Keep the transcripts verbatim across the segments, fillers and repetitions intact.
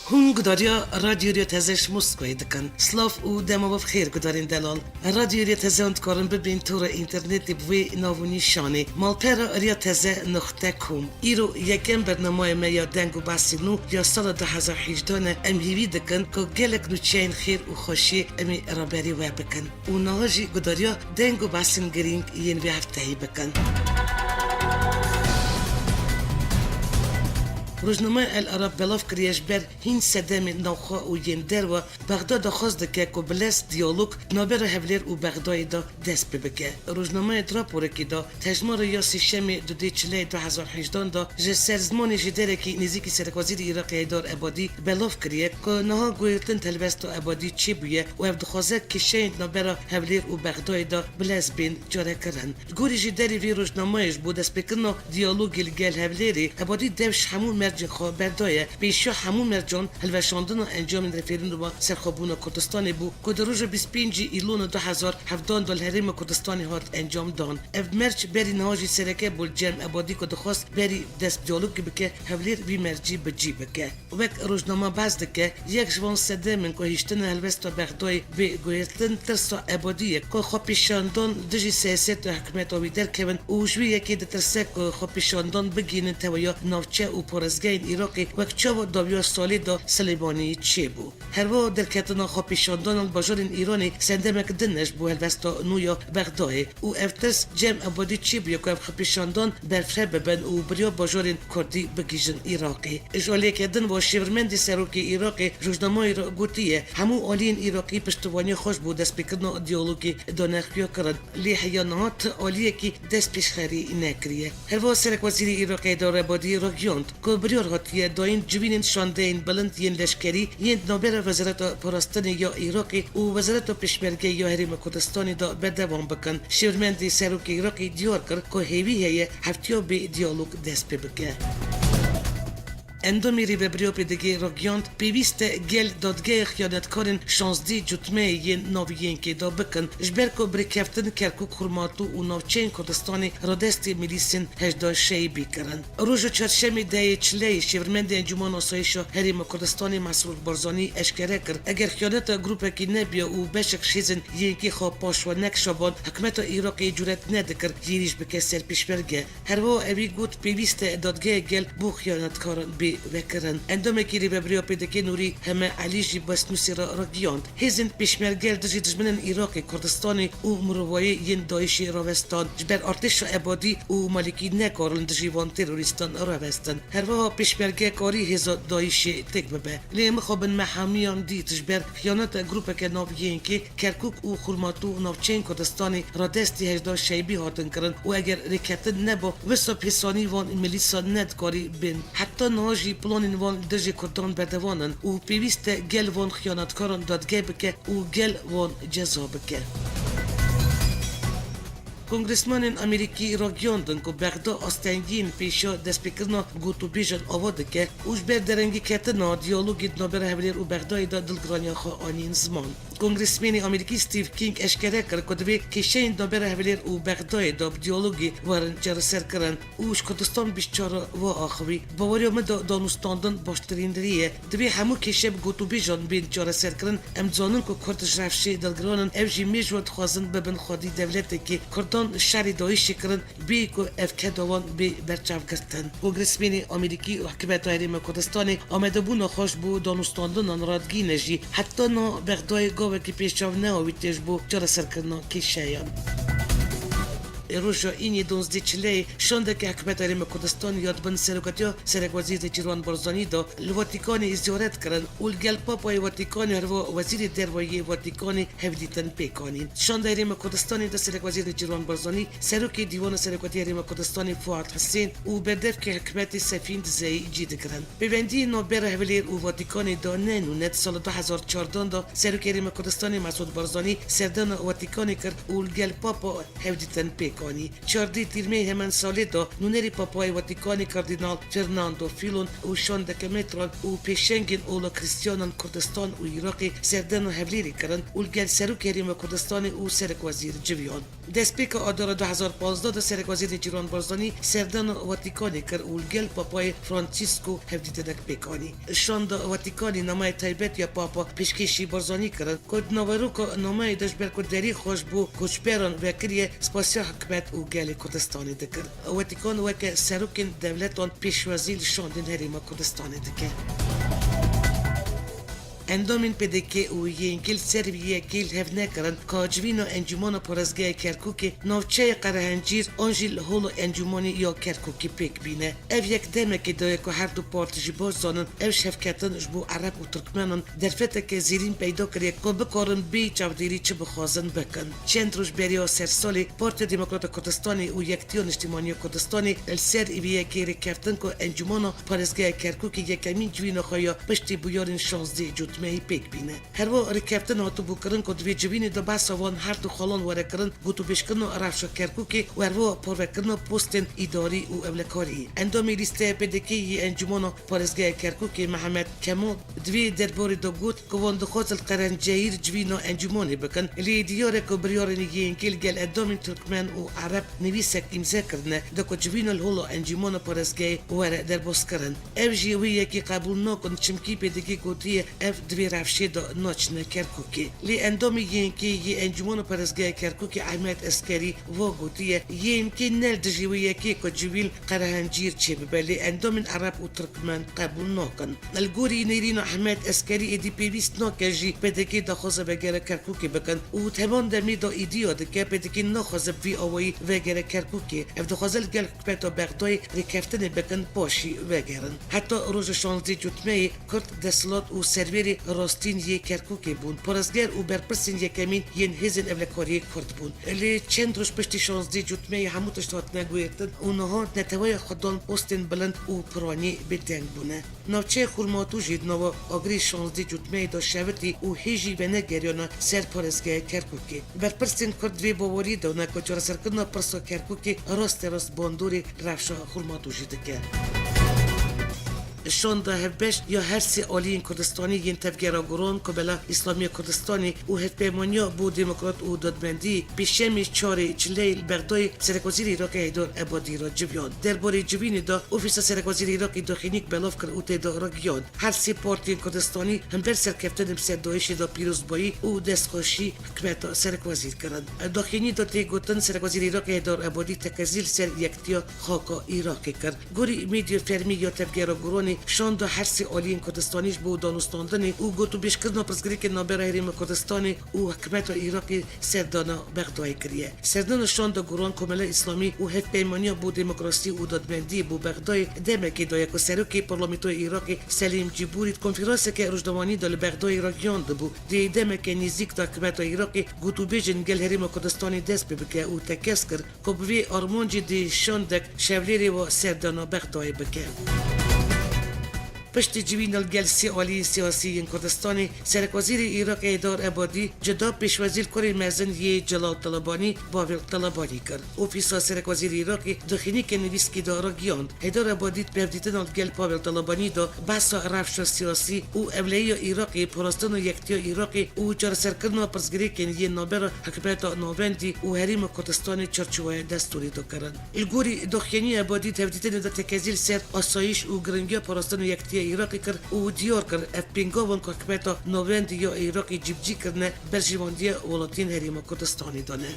Hûn gudariya Radyo Riya Teze ji Moskvayê dikin. Silav û dema we bi xêr gudarên delal. Radyo Riya Teze hûn dikarin bibên tora înternetê bi vê nav û nîşanê: malpera riya teze nuqte com. Îro yekem bernameya me ya deng û behsên nû ya sala du hezar hejdeh ne. Em hêvî dikin ku gelek nûçeyên xêr û xweşiyê em ê raberî we bikin. Û niha jî gudariya deng û behsên girîng yên vê hefteyê bikin. Rojnameya El Arab belav kiriye, ji ber hîn sedemên navxwe û yên derve, Bexda daxwaz dike ku bi lez diyalog di navbera Hevlêr û Bexdayê de dest pê bike. Rojnameyê di raporekê de, hejmara ya sêşemê dudê çileyê du hezar hejdeh de ji ser zimanê jêderekî nêzîkî Serekwezîrê Iraqê Heydar Ebadî belav kiriye ku niha guhertin di helwesta Ebadî çêbûye û ev dixwaze kêşeyên di navbera Hevlêr û Bexdayê de bi lez bên çarekirin. Li gorî jêderê vê rojnameyê, ji bo destpêkirina diyalogê li gel Hevlêrê, Ebadî dev ji hemû mercên xwe berdaye. Pêşiya hemû mercan hilweşandina encamên referanduma serxwebûna Kurdistanê bû, ku di roja bîst û pêncî Îlona du hezar hevdeh de li Herêma Kurdistanê hat encamdan. Ev merc berî niha jî sereke bû li cem Ebadî, ku dixwest berî dest bi diyalogê bike, Hevlêr vî mercî bi cî bike. Wek rojnama behs dike, yek ji van sedemên ku hiştine helwesta Bexdayê bê guhertin, tirsa Ebadî ye ku xwepêşandan dijî siyaseta hikûmeta wî derkevin û ji wî yekê ditirse ku xwepêşandan bigihînin teweya navçe û parêzgehên Iraqê, wek çawa dawiya salê de Silêmaniyê çêbû. Herwiha derketina xwepêşandanan li bajarên Îranê sendemek din e ji bo helwesta nû ya Bexdayê. Û ev tirs cem Ebadî çêbûye ku ev xwepêşandan berfireh bibin û bi riya bajarên Kurdî bigihîjin Iraqê. Ji aliyeke din ve şêwirmendê serokê Iraqê rojnamayê re gotiye, hemû aliyên Iraqî piştevaniya xwe ji bo destpêkirina diyalogê dane xuyakirin. Lê heya niha ti aliyekî dest pêşxerî nekiriye. Herwiha Serekwezîrê Iraqê Heydar Ebadî ragihand, ku biryar hatiye dayîn civînên şandeyên bilind yên leşkerî yên di navbera Wezareta Parastinê ya Iraqê û Wezareta Pêşmergeyê ya Herêma Kurdistanê de berdewam bikin. Şêwirmendê serokê Iraqê diyar kir ku hêvî heye heftiya bê diyalog dest pê bike. Endamê Rêveberiya P D G'ê ragihand, pêwîst e gel dadgeha xiyanetkarên şazdeh cotmeyê yên navî YNK'ê de bikin, ji ber ku bi rêkeftin Kerkûk, Xurmatû û navçeyên Kurdistanê radestê milîsên hejdeh Şeibî kirin. Roja çarşemê dehê çileyê şêwirmendê Encûmena Asayîşa Herêma Kurdistanê Mesrûr Barzanî eşkere kir, eger xiyaneta grûpekî nebiya û beşek ji hêzên YNK'ê xwe paş we nekişaband, hikûmeta Iraqê cûret nedikir hêrîş bike ser pêşmerge. Herwiha ewî got, pêwîst e dadgeha gel bo xiyanetkaran bê vekirin. Endamekî Rêveberiya P D G'ê Nûrî Heme Elî jî bi stûsê re ragihand, hêzên pêşmerge li dijî dijminên Iraqê, Kurdistanê û mirovayê yên DAIŞ'ê rawestan. Ji ber artêşa Ebadî û Malikî nekarin li dijî van terorîstan rawestin. Herwiha pêşmerge karî hêza DAIŞ'ê têk bibe. Lê mixabin me hemiyan dît, ji ber xiyaneta grûpeke nav YNK'ê, Kerkûk û Xurmatû û navçeyên Kurdistanê radestî hejdeh Şeibî hatin kirin û eger rêkeftin neba, wisa pêsanî van milîsan nedikarî bin. Heta niha jî planên wan dijî Kurdan berdewam in û pêwîst e gel van xiyanetkaran dadgeh bike û gel wan ceza bike. Kongresmenên Amerîkî ragihîndin ku Bexda astengiyên pêşiya destpêkirina gotûbêjan ava dike û ji ber derengîketina diyalogê di navbera Hevlêr û Bexdayê de dilgiraniya xwe anîn ziman. Kongresmenê Amerîkî Steve King eşkere kir ku divê kêşeyên di navbera Hevlêr û Bexdayê de bi diyalogê werin çareserkirin û ji Kurdistan bîst çar ve axivî. Baweriya min de danûstandin baştirîn rê ye. Divê hemû kêşe bi gotûbêjan bên çareserkirin. Em dizanin ku Kurd ji rewşê dilgiran in, ev jî mêj we dixwazin bibin xwedî dewletekê. Kurdan şerê DAIŞ'ê kirin, bêyî ku ev keda wan bê berçavgirtin. Kongresmenê Amerîkî û hikûmeta Herêma Kurdistanê amadebûna xwe ji bo danûstandinan radigihîne jî, heta niha Bexdayê gavekî pêşav neawîtiye ji bo çareserkirina kêşeyan. Ê roja îniyê duwazdeh çileyê şandeke hikûmeta Herêma Kurdistanê ya di bin serokatiya Serekwezîr Nêçîrvan Barzanî de li Vatîkanê ziyaret kirin û li gel Papayê Vatîkanê, herwiha Wezîrê Derve yê Vatîkanê hevdîtin pêk anîn. Şanda Herêma Kurdistanê de Serekwezîr Nêçîrvan Barzanî, Serokê Dîwana Serokatiya Herêma Kurdistanê Fuad Hisên û berdevkê hikûmetê Sefîn Dizeyî cî digirin. Pêvendiyên navbera Hevlêr û Vatîkanê de ne nû ne, di sala du hezar çardeh de Serokê Herêma Kurdistanê Mesûd Barzanî serdana Vatîkanê kir û li gel Papa hevdîtin pêk Watîkanî. Çardî Tîrmeyê heman salê de nûnerê Papayê Watîkanê Kardînal Fernando Filon û şandeke metran û pêşengên ola Kristiyanan Kurdistan û Iraqê serdana Hevlêrê kirin û li gel Serokê Herêma Kurdistanê û Serekwezîr civiyan. Destpêka Adara du hezar pazdeh de Serekwezîr Nêçîrvan Barzanî serdana Watîkanê kir û li gel Papayê Francisco hevdîtinek pêk anî. Şanda Watîkanî nameyê taybet ya Papa pêşkêşî Barzanî kirin, ku di naveroka nameyê de ji ber ku derî xwe ji bo koçberan vekiriye, spasiya hikûmet û gelê Kurdistanê dikir. Watîkan weke serokên dewletan pêşwazî li şandên Herêma Kurdistanê dike. Endamên P D K û Y N K li ser vî yekê li hev nekirin ka civîna Encûmena Parêzgeha Kerkûkê, navçeyê Qerehencîr an jî li hola Encûmenê ya Kerkûkê pêk bîne. Ev yek demekê daye ku her du partî jî baş zanin ev şevketin ji bo Ereb û Tirkmenan derfeteke zêrîn peyda kiriye ku bikarin bê çavdêrî çi bixwazin bikin. Çend roj beriya sersalê Partiya Demokrata Kurdistanê û Yekitiya Niştîmaniya Kurdistanê li ser vê yekê rêkeftin ku Encûmena Parêzgeha Kerkûkê yekemîn civîna xwe ya piştî bûyerên şazdeh cotmeyê pêk bîne. Herwiha rêkeftin hatibû kirin ku di vê civînê de behsa van her du xalan were kirin, gotûbêjkirina rewşa Kerkûkê û herwiha parvekirina postên îdarî û ewlekariyê. Endamê lîsteya P D K yê Encûmena Parêzgeha Kerkûkê Mihemed Kemo di vê derbarê de got ku wan dixwazin li Qerencehîr civîna encûmanê bikin. Lê diyar e ku biryarên Y N K li gel endamên Tirkmen û Ereb nivîsek îmze kirine, da ku civîna li hola Encûmena Parêzgehê were derbazkirin. Ev jî wê yekê qebûl nakin, çimkî P D K gotiye ev di vê rewşê de naçine Kerkûkê. Lê endamê Y N K yê Encûmena Parêzgeha Kerkûkê Ehmed Eskerî va gotiye, Y N K ne li dijî wê yekê ku civîn Qerehencîr çêbibe, lê endamên Ereb û Tirkmen qebûl nakin. Li gorî nêrîna Ehmed Eskerî êdî pêwîst nake jî P D K daxwaza vegera Kerkûkê bikin û di heman demê de îdia dike P D K naxwaze bi vî awayî vegere Kerkûkê. Ev dixwaze li gel hikûmeta Bexdayê rêkeftinê bikin, paşî vegerin. Heta roja şazdeh cotmeyê Kurd desthilat û serwerê rastîn yê Kerkûkê bûn. Parêzger û berpirsên yekemîn yên hêzên ewlekariyê Kurd bûn. Lê çend roj piştî şazdeh cotmeyê hemû tişt hatine guhertin û niha neteweya xwe dan postên bilind û piranî bêdeng bûne. Navçeya Xurmatû jî di nava agirê şazdeh cotmeyê de şewitî û hê jî venegeriyane ser parêzgeha Kerkûkê. Berpirsên Kurd vê baweriyê dane ku çareserkirina pirsa Kerkûkê rasterast bandorê rewşa Xurmatû jî dike. Şanda hevbeş ya her sê aliyên Kurdistanî yên Tevgera Guran, Komela Îslamî ya Kurdistanê û Hevpeymaniya bo Demokrat û Dadmendî pêşemê çarê çileyê li Bexdayê Serekwezîrê Iraqê Heydar Ebadî re civiyan. Derbarê civînê de Ofîsa Serekwezîrê Iraqê daxînîk belav kir û tê de ragihand, her sê partiyên Kurdistanî hember serkeftinê bi ser DAIŞê de pîrozbayî û destxweşî hikûmeta serekwezîr kirin. Daxînî de tê gotin, Serekwezîrê Iraqê Heydar Ebadî tekezî li ser yekitiya xaka Iraqê kir. Gorî medya fermî ya Tevgera Guranê, şanda her sê aliyên Kurdistanî ji bo danûstandinê û gotûbêjkirina pirsgirêkên navbera Herêma Kurdistanê û hikûmeta Iraqê serdana Bexdayê kiriye. Serdana şanda Guran, Komela Îslamî û Hevpeymaniya bo Demokrasî û Dadmendiyê bo Bexdayê demekê daye ku Serokê Parlamentoya Iraqê Selîm Cîbûrî di konferanseke rojnamevanî de li Bexdayê ragihiyandibû, dê demeke nêzîk de hikûmeta Iraqê gotûbêjên gel Herêma Kurdistanê dest pê bike û tekez kir ku bi vê armancê dê şandek şevlêrê wa serdana Bexdayê bike. Piştî civîna li gel sê aliyên siyasî yên Kurdistanê, Serekwezîrê Iraqê Heydar Ebadî cuda pêşwazî li kurê mezin yê Celal Talabanî, Bavel Talabanî kir. Ofîsa Serekwezîrê Iraqê di xînîkê nivîskî de ragihand, Heydar Ebadî di bi hevdîtina li gel Pavel Talabanî de behsa rewşa siyasî û ewlehiya Iraqê, parastina yekitiya Iraqê û çareserkirina pirsgirêkên yên navbera hikûmeta navendî û Herêma Kurdistanê çarçoweya destûrê de kirin. Li gorî daxuyaniyê Ebadî di hevdîtinê de tekezî li ser asayîş û giringiya parastina yekitiya Iraqê kir û diyar kir, ev pêngavan ku hikûmeta navendî ya Iraqê cîbicî kirine, berjewendiya welatiyên Herêma Kurdistanê de ne.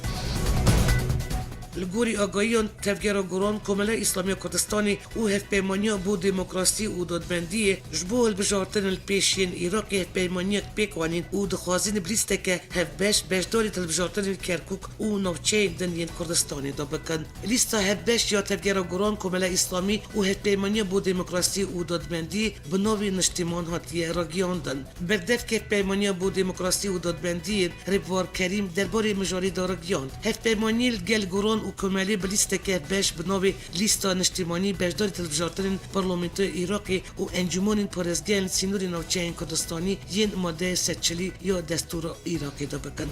Li gorî agahiyan Tevgera Guran, Komela Îslamî ya Kurdistanê û Hevpeymaniya bo Demokrasî û Dadmendiyê ji bo hilbijartinên li pêş yên Iraqê hevpeymaniyek pêk anîn û dixwazin bi lîsteke hevbeş beşdarî di hilbijartinên Kerkûk û navçeyên din yên Kurdistanê de bikin. Lîsta hevbeş ya Tevgera Guran, Komela Îslamî û Hevpeymaniya bo Demokrasî û Dadmendiyê bi navê Niştiman hatiye ragihandin. Berdevkê Hevpeymaniya bo Demokrasî û Dadmendiyê Rêbwar Kerîm derbarê mijarê de ragihand. Hevpeymaniyê li gel Guran û Komelê bi lîsteke hevbeş bi navê Lîsta Niştimanî beşdarî hilbijartinên Parlamentoya Iraqê û encûmenên parêzgehên sînorê navçeyên Kurdistanî yên madeyê sed çilî ya destûra Iraqê de bikin.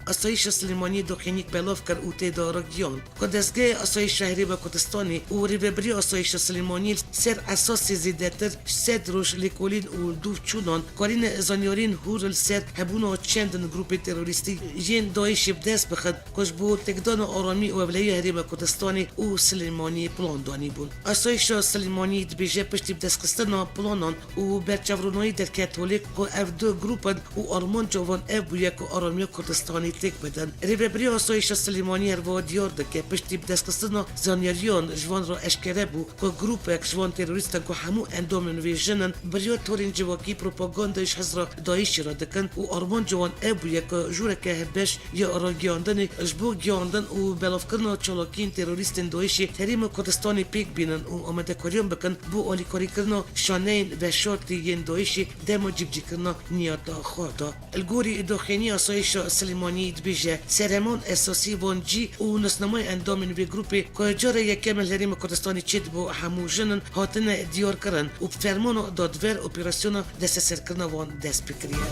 Asayîşa Silêmaniyê doxînîk belav kir û tê de ragihand ku dezgehê asayîşa Herêma Kurdistanê û Rêvebirî Asayîşa Silêmaniyê li ser esasê zêdetir sed roj lêkolîn û dûvçûnan karîne zanyariyên hûr li ser hebûna çendin grûpê terorîstî yên DAIŞê bi dest bixin ku ji bo têkdana aramî û ewlehiya Herêma Kurdistanê û Silêmaniyê plan danîbûn. Asayîşa Silêmaniyê dibêje piştî bidestxistina planan û berçavronayî derket holê ku ev du grûp in û armanca wan ev bûye ku aramiya Kurdistanê têk bidin. Rêvebirî Asayîşa Silêmaniyê herwiha diyar dike, piştî bidestxistina zanyariyan ji van re eşkere bû ku grûpek ji van terorîstan ku hemû endamên wê jin in, beriya torên civakî propagandayê ji hizra DAIŞê re dikin û armanca wan ev bûye ku jûreke hevbeş ya ragihandinê ji bo gihandin û belavkirina çalakiyên terorîstên DAIŞê herêma Kurdistanê pêk bînin û amadekariyan bikin bo alîkarîkirina şaneyên veşartî yên DAIŞê dema cîbicîkirina niyata xwe de. Li gorî doxînî Asayîşa Silêmaniyê dibêje, serheman esasî van cî û nasnameya endamên vê grûpê ku cara yekem li Herêma Kurdistanê çêdibû hemû jin in, hatine diyarkirin û bi fermana dadver operasyona desteserkirina wan dest pê kiriye.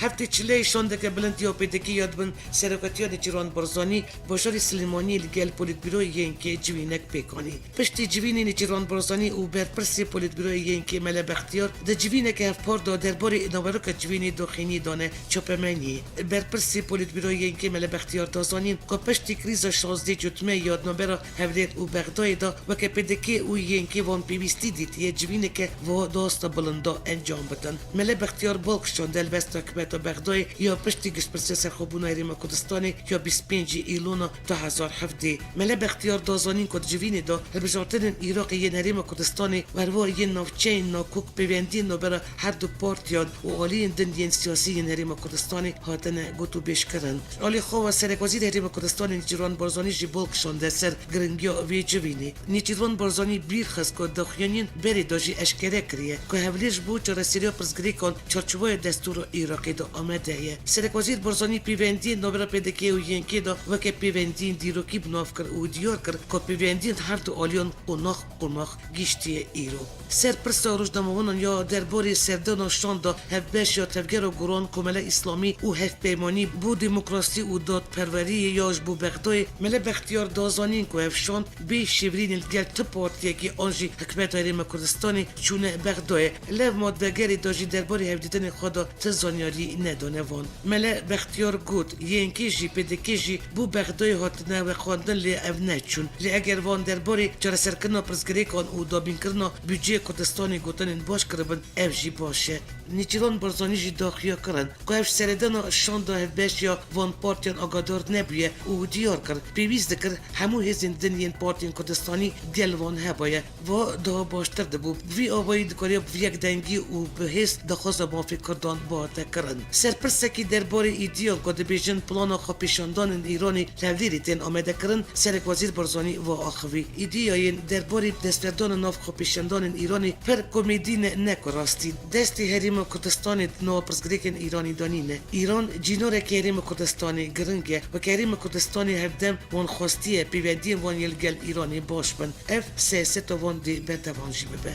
Heftê çileyê şandeke bilind ya P D K ya di bin serokatiya Nêçîrvan Barzanî bajarê Silêmaniyê li gel Polîtbîroyê Y N K civînek pêk anî. Piştî civînê Nêçîrvan Barzanî û berpirsê Polîtbîroyê Y N K Mele Bextiyar di civîneke hevpar de derbarê naveroka civînê doxînî dane çapemeniyê. Berpirsê Polîtbîroyê Y N K Mele Bextiyar da zanîn ku piştî krîza şazdeh Cotmeyê ya di navbera Hewlêr û Bexdayê de weke P D K û Y N K van pêwîstî dîtiye civîneke wiha di asta bilind de encam bidin. Mele Bextiyar bal kişande helbesta hikûmeta Bexdayê ya piştî giştpirsiya serxwebûna Herêma Kurdistanê ya bîst û pêncî Îlona du hezar hevdeh. Mele Bextiyar da zanîn ku di civînê de hilbijartinên Iraqê yên Herêma Kurdistanê û herwiha yên navçeyên nakok pêwendiyên navbera her du partiyan û aliyên din yên siyasî yên Herêma Kurdistanê hatine gotûbêjkirin. Ji alî xwe ve Serekwezîrê Herêma Kurdistanê Nêçîrvan Barzanî jî bal kişande ser giringiya vê civînê. Nêçîrvan Barzanî bîr xist ku daxuyaniyên berê de jî eşkere kiriye ku Hewlêr ji bo çareseriya pirsgirêkan çarçoveya destûra Iraqê de amade ye. Serekwezîr Barzanî pêwendiyên navbera P D K û Y N K de weke pêwendiyên dîrokî bi nav kir û diyar kir ku pêwendiyên her du aliyan qonax qonax gihîştiye îro. Ser pirsa rojnamevanan ya derbarê serdana şanda hevbeş ya Tevgera Goran, Komela Îslamî û Hevpeymanî bo Demokrasî û Dadperweriyê ya ji bo Bexdayê, Mele Bextiyar da zanîn ku ev şand bê şêwirînê li gel tu partiyekî an jî hikûmeta Herêma Kurdistanê çûne Bexdayê. Li ev madvegerê de jî derbarê hevdîtinê xwe de ti zanyarî nedane van. Mele Bextiyar got, Y N K jî, P D K jî bo Bexdayê hatine vexwendin, lê ev neçûn. Lê eger van derbarê çareserkirina pirsgirêkan û dabînkirina budceyê Kurdistanê gotinên baş kiribin, ev jî baş e. Nêçîrvan Barzanî jî daxuya kirin ku ev seredana şanda hevbeş ya van partiyan agadar nebûye û diyar kir, pêwîst dikir hemû hêzên din yên partiyên Kurdistanî gel van hebaye. Va daha baştir dibû. Bi vî awayî dikariya bi yekdengî û bi hêz daxwaza mafê Kurdan bihate kirin. Ser pirsekî derbarê îdiyan ku dibêjin plana xwepêşandanên Îranê li Hewlêrê tên amadekirin, Serekwezîr Barzanî va axivî. Îdiyayên derbarê destpêdana nav xwepêşandanên Îranê pir komedî ne, ne ku rastî. Destê Herêma Kurdistanê di nava pirsgirêkên Îranê de nîne. Îran cînarekî Herêma Kurdistanê giring e. Weke Herêma Kurdistanê hevdem wan xwestiye pêwendiyên wan yê li gel Îranê baş bin. Ev siyaseta wan dê berdevam jî bibe.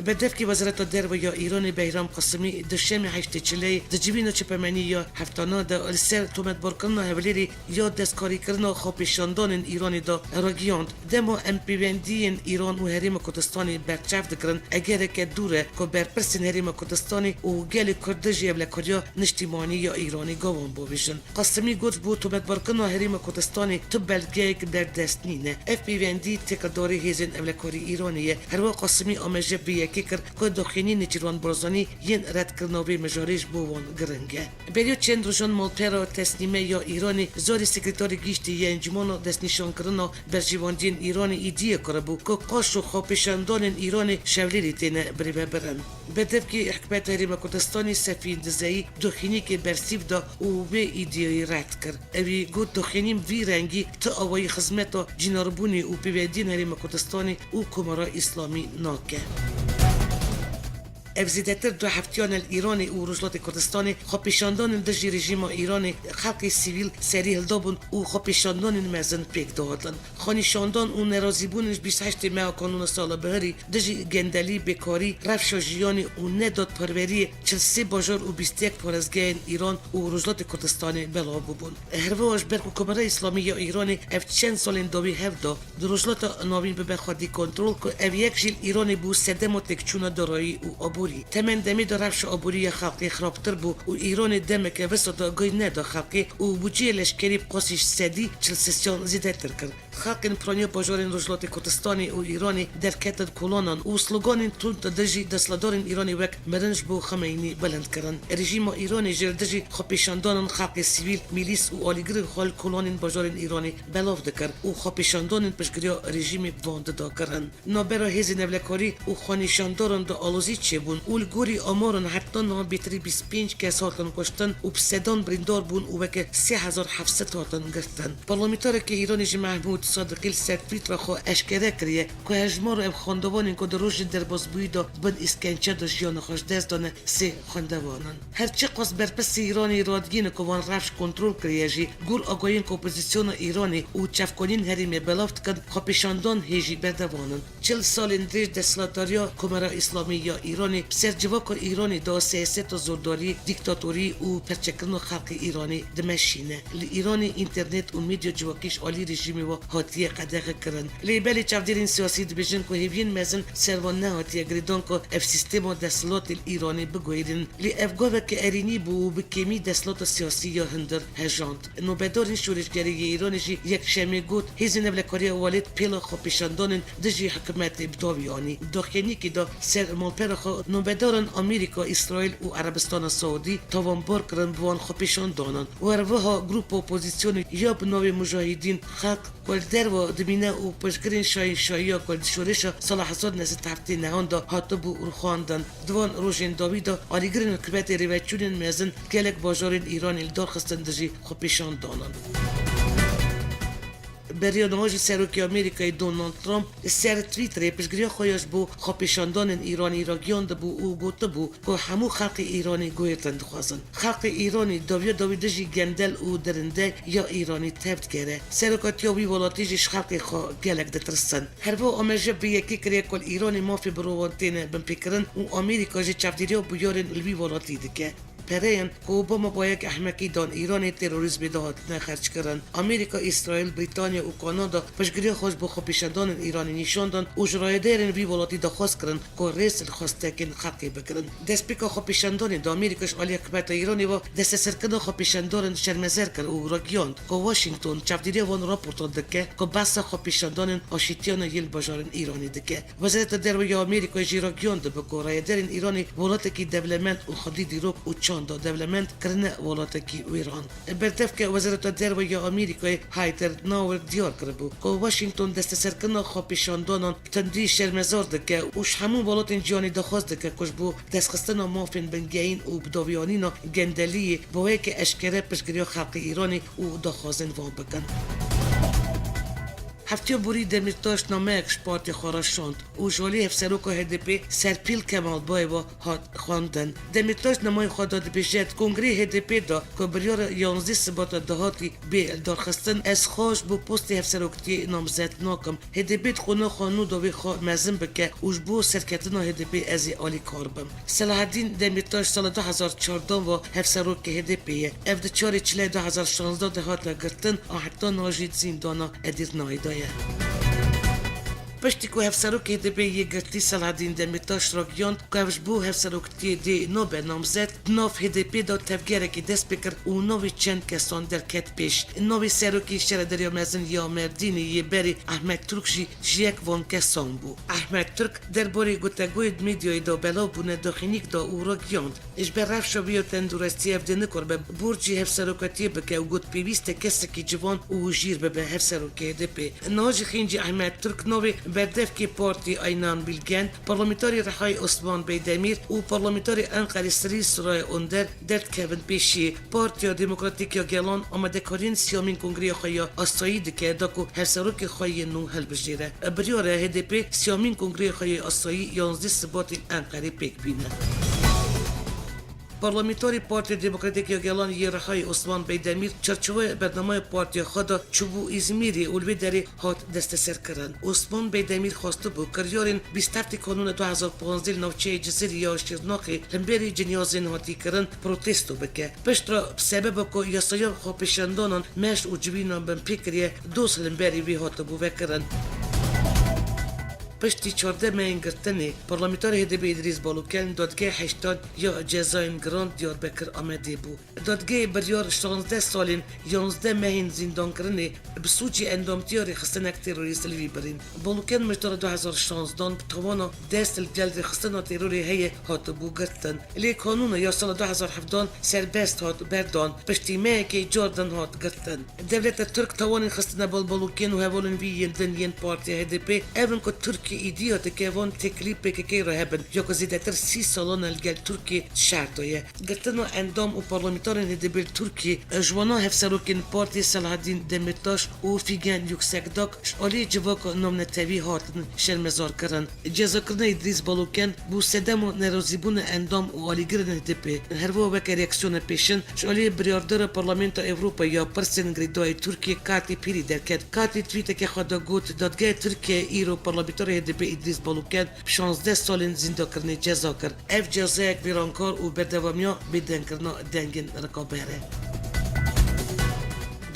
Berdevkê Wezareta Derve ya Îranê Behram Qasimî duşemê heştê çileyê di civîna çapemenî ya heftana de li ser tometbarkirina Hewlêrê ya destkarîkirina xwepêşandanên Îranê de ragihand, dema em pêwendiyên Îran û Herêma Kurdistanê berçav dikirin, egereke dûr e ku berpirsên Herêma Kurdistanê û gelê Kurd jî ewlekariya niştîmanî ya Îranê gavan bavêjin. Qasimî got, ji bo tometbarkirina Herêma Kurdistanê tu belgeyek berdest nîne. Ev pêwendî têkildarî hêzên ewlekarî Îranê ye. Herwiha Qasimî amaje bi yekê kir ku daxuyaniyên Nêçîrvan Barzanî yên redkirina vê mijarê ji bo wan giring e. Beriya çend rojan malpera Tesnîme ya Îranê zarê Sekreterê Giştî yê Encûmena Destnîşankirina Berjewendiyên Îranê îdiya kiribû ku qaşo xwepêşandanên Îranê ji Hewlêrê têne birêvebirin. Berdevkê Hikûmeta Herêma Kurdistanê Sefîn Dizeyî doxînîkê bersîv da û vê îdîyayî red kir. Ewî got, doxînîn vî rengî ti awayî xizmeta cînarbûnê û pêwendiyên Herêma Kurdistanê û Komara Îslamî nake. Ev zêdetir du heftiyan e li Îranê û Rojhilatê Kurdistanê xwepêşandanên dijî rejîma Îranê xelkê sivîl serî hildabûn û xwepêşandanên mezin pêk dihatin. Xwenîşandan û nerazîbûnên ji bîst heştê meha kanûna sala bihirî dijî gendelî, bêkarî, rewşa jiyanê û nedadperweriyê çil sê bajar û bîst yek parêzgehên Îran û Rojhilatê Kurdistanê belav bûbûn. Her wiha ji ber ku Komara Îslamî ya Îranê ev çend salên dawî hev da di Rojhilata Navîn bibe xwedî kontrol, ku ev yek jî li Îranê bû sedema têkçûna darayî û aborî. Temen demê de rewşa aborî ya xelkê xirabtir bû û Îranê demeke wisa de agahî neda xelkê û budceyê leşkerî bi qasî sedî çil sê zêdetir kir. Xelkên piraniya bajarên Rojhilatê Kurdistanê û Îranê derketin kolanan û sloganên tund li dijî desthilatdarên Îranê wek "Mirin ji bo Ximeynî" bilind kirin. Rejîma Îranê jî li dijî xwepêşandanan xelkê sivîl, milîs û alîgirên xwe li kolanên bajarên Îranê belav dikir û xwepêşandanên piştgiriya rejîmê bi van dida kirin. Navbera hêzên ewlekarî û xwenîşandaran de alozî çêbûn û li gorî amaran heta niha bêtirî bîst pênc kes hatin kuştin û bi sedan birîndar bûn û weke sê hezar heft sed hatin girtin. Parlamenterekê Îranê jî Mehmûd Sadiqî li ser Twittera xwe eşkere kiriye ku hejmara ev xwendevanên ku di rojên derbasbûyî de bin îskençe de jiyana xwe ji dest dane sê xwendevan in. Her çiqas berpirsê Îranê radigihîne ku van rewş kontrol kiriye jî, gor agahiyên ku opozîsyona Îranê û çavkaniyên herêmê belav dikin, xwepêşandan hê jî berdewam in. Çil salên dirêj desthilatdariya Komara Îslamî ya Îranê bi ser civaka Îranê de siyaseta zordarî, dîktatorî û perçekirina xelkê Îranê dimeşîne. Li Îranê înternet û medya civakî ji alî rejîmê ve hatiye qedexekirin. Lê belê çavdêrên siyasî dibêjin ku hêviyên mezin ser van nehatiye girêdan ku ev sîstema desthilatê li Îranê biguherînin. Lê ev gaveke erênî bû û bi kêmî desthilata siyasî ya hundir hejand. Nobedarên şoreşgerî yê Îranê jî yekşemê got, hêzên ewlekariya welêt pêla xwepêşandanên dijî hikûmetê bi dawî anî. Di daxuyaniyekê de ser malpera xwe nobedaran Amerîka, Îsraîl û Erebistana Saûdî tawanbar kirin bi wan xwepêşandanan. Û her wiha grûpa opozîsyonê ya bi navê Mujahidîn Xelq ku li derve dimîne û piştgirên şahînşahiya ku li şoreşa sala hezar neh sed heftê nehan de hatibû rûxandin, di van rojên dawî de alîgirên hikûmetê rêveçûnên mezin gelek bajarên Îranê li dar xistin dijî xwepêşandanan. Beriya niha jî Serokê Amerîkayê Donald Trump li ser Twitterê piştgiriya xwe ya ji bo xwepêşandanên Îranî ragihiyandibû û gotibû ku hemû xelkê Îranê guhertin dixwazin. Xelkê Îranî dawiya dawî dijî gendel û dirinde ya Îranî tev digere. Serokatiya wî welatî jî ji xelkê xwe gelek ditirsin. Her wiha amaje bi yekê kiriye ku li Îranê mafê mirovan têne binpêkirin û Amerîka jî çavdêriya bûyerên li wî welatî dike. Pereyên ku Obama bayek ehmekî dan Îranê terorîzmê de hatine xerckirin. Amerîka, Îsraîl, Brîtanya û Kanada piştgiriya xwe ji bo xwepêşandanên Îranê nîşan dan û ji rayedarên vî welatî daxwaz kirin ku rêz li xwestekên xelkê bigirin. Destpêka xwepêşandanê de Amerîka ji alî hikûmeta Îranê ve desteserkirina xwepêşandanan şermezar kir û ragihand ku Washington çavdêriya van raportan dike ku behsa xwepêşandanên aşîtiyana yên li bajarên Îranê dike. Wezareta Derve ya Amerîkayê jî ragihandibe ku rayedarên Îranê welatekî dewlemend û xwedî dîrok û çanda dewlemend kirine welatekî wêran. Berdevke Wezareta Derve ya Amerîkayê Heather Nauert diyar kiribû ku Washington desteserkirina xwepêşandanan bi tundî şermezar dike û ji hemû welatên cîhanê daxwaz dike ku ji bo destxistina mafên bingehîn û bidawiyanîna gendeliyê bi weke eşkere piştgiriya xelkê Îranê û daxwazên wan bikin. Heftiya borî Demîrtaş nameyek ji partê xwe re şand û ji alî Hevseroka H D P Serpîl Kemalbayeva hat xwendin. Demîrtaş nameyê xwe de dibêje, di kongreyê H D P de ku biryara yanzdeh Sibata dahatî bê lidarxistin, ez xwe ji bo postê hevseroktiyê namzet nakim. H D P dixwaze xwe nû dawê xwe mezin bike û ji bo serketina H D P ez ê alîkar bim. Selahedîn Demîrtaş sala du hezar çardeh ve hevserokê H D P ye. Ev di çarê Çilê du hezar şazdeh de hate girtin, a heta niha jî di zîndana Edîrnayê de ye. Piştî ku hevserokê H D P'ê yê girtî Selahedîn Demîrtaş ragihand ku ev ji bo hevseroktiyê dê nabe namzet, di nav H D P de tevgerekê dest pê kir û navê çend kesan derket pêş. Navê serokê Şaredariya Mezin ya Mêrdînê yê berê Ehmed Turk jî ji yek van kesan bû. Ehmed Turk derbarê gutegoyên medyayê de belav bûne daxuyaniyek da û ragihand, ji ber rewşa wî ya tenduristiyê ev dê nikaribe borcî hevserokatiyê bike û got, pêwîst e kesekî ciwan û jîr bibe hevserokê H D P'ê. Niha jî xêncî Ehmed Turk navê Berdevkê partiyê Aynan Bilgen, parlamenterê Rihayê Osman Beydemîr û parlamenterê Enqerê Sirî Soraya Onder derdikevin pêşiyê. Partiya Demokratîk ya Gelan amadekariyên siyamîn kongreya xwe ya asayî dike, da ku hevserokê xwe yê nû hilbijêre. Biryar e H D P siyamîn kongreya xwe ya asayî yanzdeh Sibatê li Enqerê pêk bîne. Parlamenterê Partiya Demokratîk ya Gelan yê Rihayê Osman Beydemîr çarçoveya bernameya partiya xwe de çûbû Îzmîrê û li vê derê hat desteserkirin. Osman Beydemîr xwestibû kiryarên bîst heftê Kanûna du hezar pazdeh li navçeyê Cizîrê ya Şirnexê li hemberî cinyazên hatî kirin protesto bike. Piştre bi sebeba ku yasaya xwepêşandanan meş û civînan binpê kiriye, doz li hemberî vê hatibû vekirin. Piştî çardeh mehên girtinê, parlamenterê H D P Îdrîs Baluken dadgehê heştan ya cezayên giran Diyarbekir Amedê bû. Dadgehê biryar şazdeh salên yanzdeh mehên zîndankirinê bi sûcê endamtiya rêxistinek terorîst li vî birîn. Baluken mijdara du hezar şanzdan bi tawana dest li gel rêxistina terorê heye hatibû girtin. Lê kanûna ya sala du hezar hevdan serbest hat berdan, piştî mehekê cardan hat girtin. Dewleta Tirk tawanên xistine bal Baluken û hevalên wî yên din yên partiya H D P ev in ku Tirkiye îdiya dike van têkilî P K K re hebin, ya ku zêdetir sî salan e li gel Tirkiye şer de ye. Girtina endam û parlamenterên H D P li Tirkiyê, ji wana hevserokên partiyê Selahaddin Demirtaş û Figen Yüksekdag ji alî civaka navnetewî hatin şermezarkirin. Cezakirina Îdrîs Baluken bû sedema nerazîbûna endam û alîgirên H D P. Her wiha weke reaksiyona pêşin ji alî biryardara Parlamentoya Ewropayê ya pirsên girêdayî Tirkiyê Katî Pîrî derket. Katî twîtekê xwe de got, Dadgeha Tirkiyeyê îro parlamenterê H D P Îdrîs Baluken bi şazdeh salên zîndakirinê ceza kir. Ev cezayek vîrankar û berdewamiya bêdengkirina dengên rikaber e.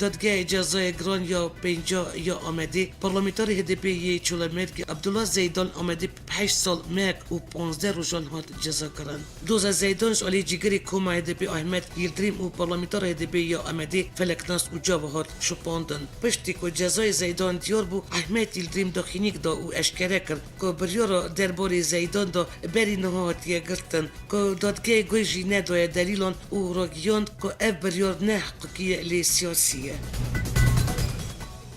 Dadgehê Cezayê Giran ya Pênca ya Amedê parlamenterê H D P yê Çolemêrgê Abdullah Zeydan Amedê bi heşt sal, mehek û panzdeh rojan hat cezakirin. Doza Zeydan ji alî cîgirê koma H D P Ahmet Yildirim û parlamentera H D P ya Amedê Feleknas Uca ve hat şopandin. Piştî ku cezayê Zeydan diyar bû, Ahmet Yildirim daxînîk da û eşkere kir ku biryara derbarê Zeydan de berî niha hatiye girtin, ku dadgehê guh jî nedaye delîlan û ragihand ku ev biryar ne hiqûqî ye, lê siyasî ye.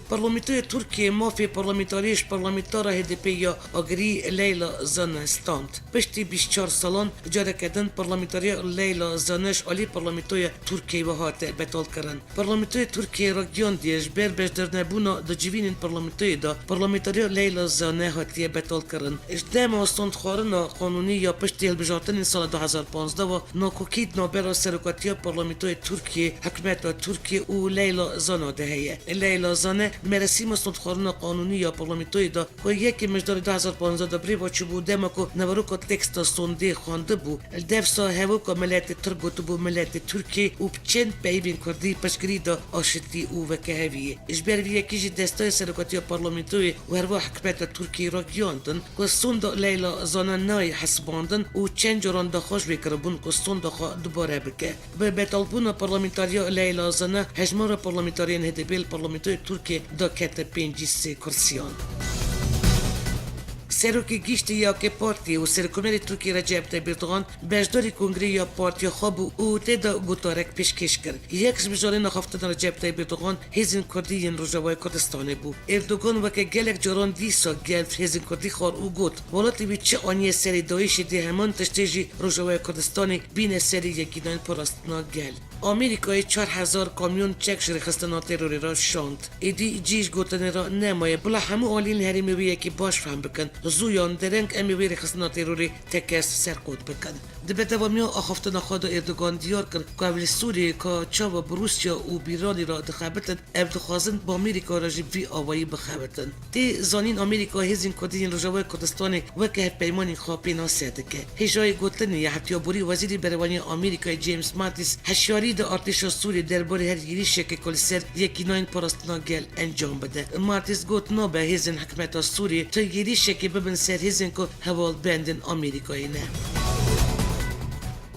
Parlamentoya Tirkiyê mafê parlamentariyê ji parlamentara H D P ya Agirî Leyla Zane stand. Piştî bîst çar salan careke din parlamentariya Leyla Zane ji alî parlamentoya Tirkiyeyê ve hate betalkirin. Parlamentoya Tirkiyeyê ragihandiye, ji ber beşdarnebûna di civînên parlamentoyê de parlamentariya Leyla Zane hatiye betalkirin. Ji dema standxwarina qanûnî ya piştî hilbijartinên sala du hezar panzdeh ve nakokî di navbera serokatiya parlamentoya Tirkiyê, hikûmeta Tirkiyê û Leyla Zana de heye. Leyla Zane di merasîma standxwarina qanûnî ya parlamentoyê de ku yekê Mijdarê du hezar panzdeh de birêve çûbû, dema ku naveroka teksta sondê xwendibû, li devsa hevoka miletê Tirk gotibû miletê Tirkiyê û bi çend peyvên Kurdî piştgirî da aşitî û wekeheviyê. Ji ber vî yekê jî destayê serokatiya parlamentoyê û herwiha hikûmeta Tirkiyê ragihiyandin ku sonda Leyla Zana nayê hesibandin û çend caran daxwaz wê kiribûn ku sonda xwe dubare bike. Bi betalbûna parlamentariya Leyla Zana, hejmara parlamentariyên H D P li parlamentoya Tirkiyê dakete pêncî sê kursiyan. Serokê Giştî ya AK Partî û Serokkomarê Tirkiyê Recep Tayyip Erdogan beşdarî kongreyê ya partiya xwe bû û tê de gotarek pêşkêş kir. Yek ji mijarên axaftina Recep Tayyip Erdogan hêzên Kurdî yên Rojavayê Kurdistanê bû. Erdogan weke gelek caran dîsa gel hêzên Kurdî xwar û got, welatê wî çi aniye serê DAIŞê dê heman tiştê jî Rojavayê Kurdistanê bîne serê Yekînayên Parastina Gel. Amerîkayê çar hezar kamyon çek ji rêxistina terorê re şand. Êdî cî ji gotinê re nemaye, bila hemû aliyên herêmê wê yekê baş fehm bikin. Zû yan dereng em ê wê rêxistina terorê tekez serqot bikin. Di berdewamiya axaftina xwe de Erdogan diyar kir ku ev li Sûriyê ka çawa bi Rûsya û bi Îranê re dixebitin, ev dixwazin bi Amerîka re jî bi vî awayî bixebitin. Tê zanîn, Amerîka hêzên Kurdî yên Rojavayê Kurdistanê weke hevpeymanên xwe pênase dike. Hêjayê gotinê ye, hefteya borî Wezîrê Berevaniya Amerîkayê James Mattis hişyarî da artêşa Sûriyê derbarê her êrîşekê ku li ser Yekînayên Parastina Gel encam bide. Mattis got, nabe hêzên hikûmeta Sûriyê tu êrîşekê bibin ser hêzên ku hevalbendên Amerîkayê ne.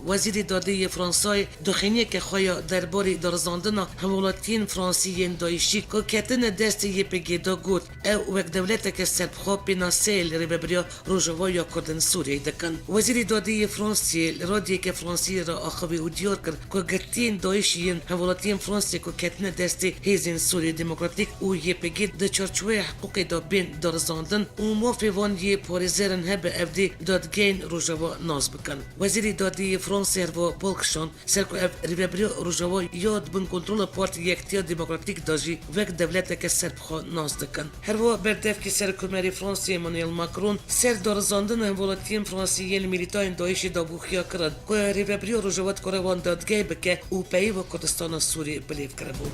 Wezîrê Dadê yê Fransayê daxuyaniyeke xwe ya derbarê darizandina hemwelatiyên Fransî yên DAIŞî ku ketine destê Y P G de got, ew wek dewleteke serbixwe pênaseyê li Rêvebiriya Rojava ya Kurdên Sûriyeyê dikin. Wezîrê Dadê yê Fransiyê li radyeke Fransî re axivî û diyar kir ku girtiyên DAIŞî yên hemwelatiyên Fransiyê ku ketine destê Hêzên Sûriyê Demokratîk û Y P G di çarçoveya hiqûqê de bên darizandin û mafê van yê parêzerin hebe ev dê dadgehên Rojava nas bikin. Wezîrê Dadê yê Fransê herwiha bal kişand, ser ku ev rêvebiriya Rojava ya di bin kontrola Partî Yekitiya Demokratîk de jî wek dewleteke serbixwe nas dikin. Herwiha berdevkê Serokkomarê Fransê Emmanuel Macron ser darizandina hemwelatiyên Fransî yên li mîlîtayên DAIŞê de bû xiya kirin ku rêvebiriya Rojava dikare wan dadgeh bike û peyva Kurdistana Sûrî bilêv kiribû.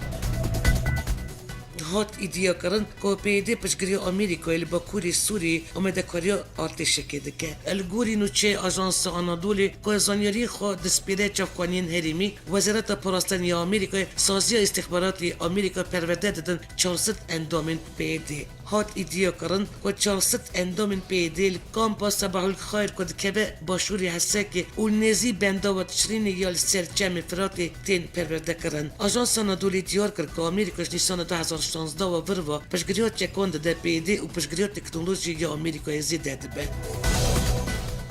Hat îdiakirin ku P Y D piştgiriya Amerîkayê li Bakurê Sûriyê amadekariya artêşekê dike. Li gorî nûçeyê Ajansa Anadolê ku zanyariyên xwe dispêre çavkaniyên herêmî, Wezareta Parastinê ya Amerîkayê saziya îstixbaratî Amerîka perwerde didin çar sed endamên P Y D. Hat îdiakirin ku çar sed endamên P Y D li kampa Sebahul Xayr ku dikeve başûrê Hesekê û li nêzî bendava Tişrînê ya li ser Çemê Firatê tên perwerdekirin. Ajansa Anadolê diyar kir ku Amerîka ji Nîsana du hezar şazdeh ve vir ve piştgiriya çekan dide P Y D û piştgiriya teknolojiyê ya Amerîkayê zêde dibe.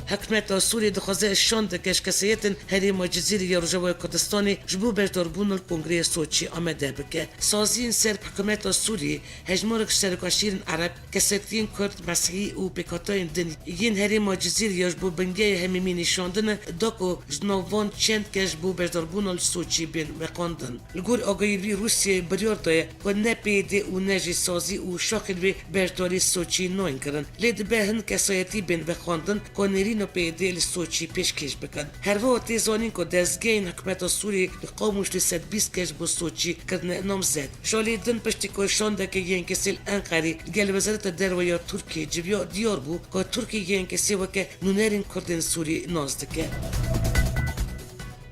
Hikûmeta Sûriyê dixwaze şandeke ji kesayetên herêma Cizîrê ya Rojavaya Kurdistanê ji bo beşdarbûna li Kongreya Soçî amade bike. Saziyên ser hikûmeta Sûriyê hejmarek ji serokaşîrên Ereb, kesetiyên Kurd, Mesihî û pêkhateyên din yên herêma Cizîrê ya ji bo bingehê hemîmî nîşandine da ku ji nav van çend kes ji bo beşdarbûna li Soçî bên veqandin. Li gor agahî vî Rûsyayê biryar daye ku ne P Y D û ne jî sazî û şaxên wê beşdarî Soçî nayên kirin. Lê dibe hin kesayetî bên vexwendin ku nêrîna P Y D li Soçî pêşkêş bikin. Herwiha tê zanîn ku dezgehên hikûmeta Sûriyê li Qamûşlê sed bîst kes ji bo Soçî kirine namzet. Ji alî din piştî ku şandeke yên kesê li Enqerê li gel Wezareta Derve ya Tirkiyê civiya, diyar bû ku Tirkiye yên kesê weke nûnerên Kurdên Sûrî nas dike.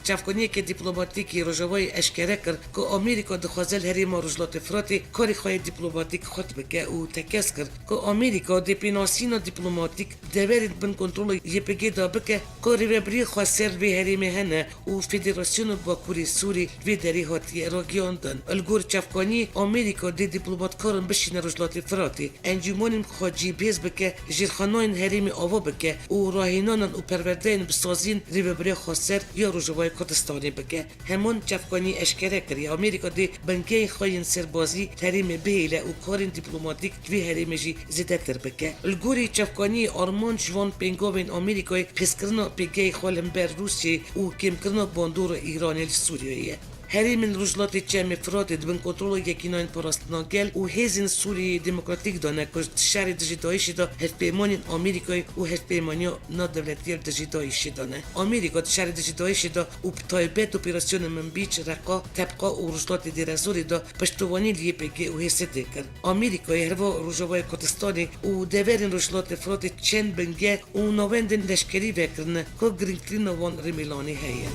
Çavkaniyeke dîplomatîk yê Rojavayê eşkere kir ku Amerîka dixwaze li herêma Rojhilatê Firatê karê xwe yê dîplomatîk xurt bike û tekez kir ku Amerîka dê pênasîna dîplomatîk deverên bin kontrola Y P G de bike ku rêvebiriyê xweser vê herêmê hene û Federasyona Bakurê Sûrî vê derê hatiye ragihandin. Li gor çavkaniyê, Amerîka dê dîplomatkaran bişîne Rojhilatê Firatê, encûmenên xwe cî bihêz bike, jêrxanayên herêmê ava bike û rahênanan û perwerdeyên bi saziyên Rêveberiya Xweser ya Rojavayê Kurdistanê bike. Heman çavkanî eşkere kiriye, Amerîka dê bingehên xwe yên serbazî li herêmê bihêle û karên dîplomatîk di vê herêmê jî zêdetir bike. Li gorî çavkaniyê, armanc ji van pêngavên Amerîkayê pêskirina pêgehê xwe li hember Rûsyayê û kêmkirina bandora Îranê li Sûriyeyê ye. Herêmên Rojhilatê Çemê Firatê di bin kontrola Yekînayên Parastina Gel û Hêzên Sûriyeyê Demokratîk de ne ku di şerê dijî DAIŞê de hevpeymanên Amerîkayê û hevpeymaniya navdewletî ya dijî DAIŞê de ne. Amerîka di şerê dijî DAIŞê de û bi taybet operasyona Minbîc, Reqa, Tebqa û Rojhilatê Dêrezorê de piştevanî li Y P G û H S D kir. Amerîkayê herwiha Rojavayê Kurdistanê û deverên Rojhilatê Firatê çend bingeh û navendên leşkerî vekirine ku girîngtirîna wan Rêmîlanê heye.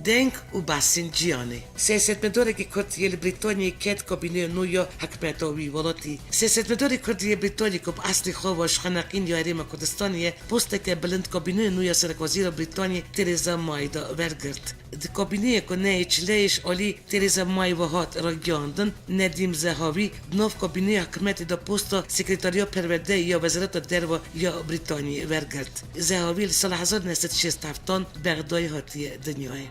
Deng û behsên cîhanê. Siyasetmedarekî Kurd yê li Brîtanyayê ket kabîneya nû ya hikûmeta wî welatî. Siyasetmedarê Kurd yê Brîtanyayê ku bi eslê xwe ve ji xeneqîn ya Herêma Kurdistanê ye, posteke bilind kabîneya nû ya serekwezîra Brîtanyê Theresa May de wergirt. Di kabîneyê ku neyê çileyê ji alî Theresa May ve hat ragihandin, Nedîm Zehavî di nav kabîneya hikûmetê de posta Sekretariya Perwerdeyê ya Wezareta Derve ya Brîtanyê wergirt. Zehavî li sala hezar neh sed şêst heftan Bexdayê hatiye dinyayê.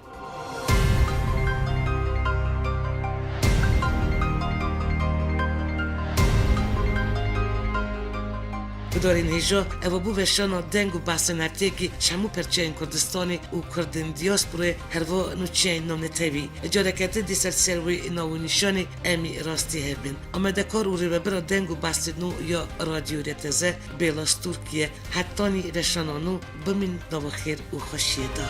Gudarên hêja, eva bû veşana deng û behsên hefteyekî ji hemû perçeyên Kurdistanê û Kurdên diyasporayê herva nûçeyên navnetewî. Careke din dîsa li ser wê nav û nîşanê em ê rastî hev bin. Amadekar û rêvebira deng û behsên nû ya Radyo R T Z, Bêla Stûrkiye. Hetanî veşana nû, bimîn nava xêr û xweşiyê de.